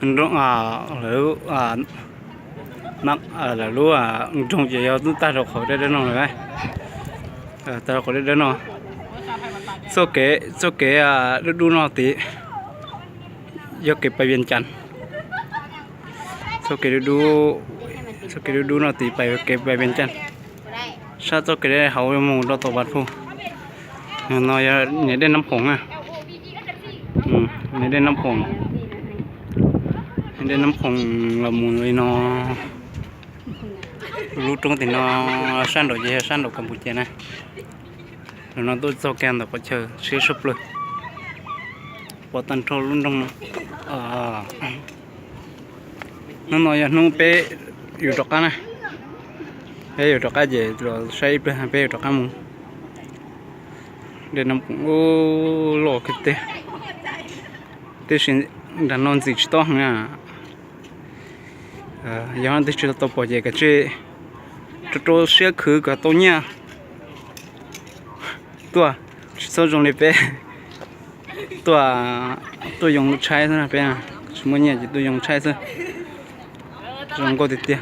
Lawv lub nroog ces yog tub tag rau qhov dawb dawb no lawm. Tag rau qhov dawb dawb no. Txoj kev, txoj kev dub dub no tid yog kev pais Vias Cas. Txoj kev dub dub, txoj kev dub dub no tid pais kev pais Vias Cas. Sab txoj kev hauv mus rau tom Vaj Phu. No yog niam dej Nab Phoom na. Niam dej Nab Phoom. Niam dej Nab Phoom los mus li no. Lub roob tim no sab nraum ces yog sab nraum Kapucia na. Lub no tuaj txog kiag ntawm qhov chaw siab suab plawg. Pom tag nrho lub nroog no. Hnub no yog hnub peb yuav rov qab na. Peb yuav rov qab ces los saib ib pliag peb yuav rov qab mus. Dej Nab Phoom loj kawg tiag. Tiam sis nram no ntxim tsis tau heev na. Yog leej twg tsis tau pom ces kav tsij rau rau siab khwv kom tau nyiaj tuaj, tsis txhob zoo li peb tuaj, tuaj yoo tshaib xwb na peb. Tsis muaj nyiaj ces tuaj yoo tshaib xwb. Zoo nkauj tiag tiag.